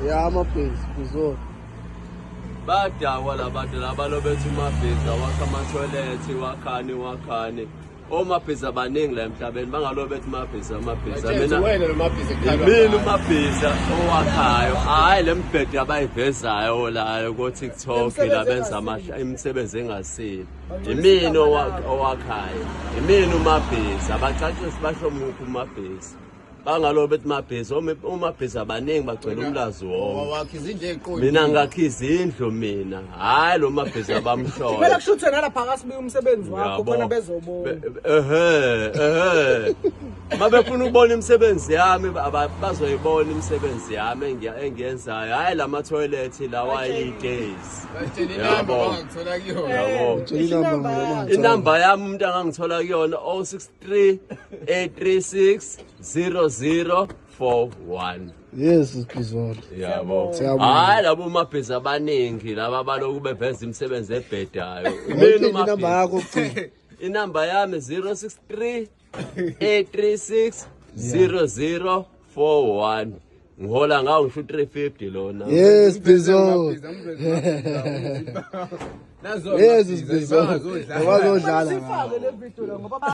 Ya amabhesi kuzona. Badakwa labantu laba lobethi umabhiza wakha amathoyilethi wakhani wakhani omabhiza baningi la emhlabeni bangalobe bethi mabhiza amabhiza mina mina umabhiza owakhayo hhayi le mbhedo abayivezayo layo ko-tiktok la benza imisebenzi engasile imina owakhayo imina umabhiza abacacisi basho muphi umabhiza bangalobe bethi mabhiza omabhiza abaningi bagcwele umlazi wonke mina ngakha izindlu mina hhayi lo mabhiza abamshoyo Kumele kushuthwe nalapha akasibuye umsebenzi wakho Yabo. khona bezobona. Ehhe, ehhe. Mabefuna ukubona imisebenzi yami bazoyibona imisebenzi yami engiyenzayo. Hhayi lama toilet lawa ayi-days. Yabo. Yabo. Tshela inamba ngoba Inamba yami umuntu angangithola kuyona 063 836 0041. Yes, Bizona. Yabo. Siyabonga. Hayi labo mabhiza abaningi laba baloku beveza imisebenzi ebhedayo. Mina Awuthini inamba umabhiza. yakho kucina. Inamba yami 063 836 0041. Ngihola ngawo ngisho 350 lona. Yes, Bizona. Yes, Bizona. Bazodlala. Sifake le video la ngoba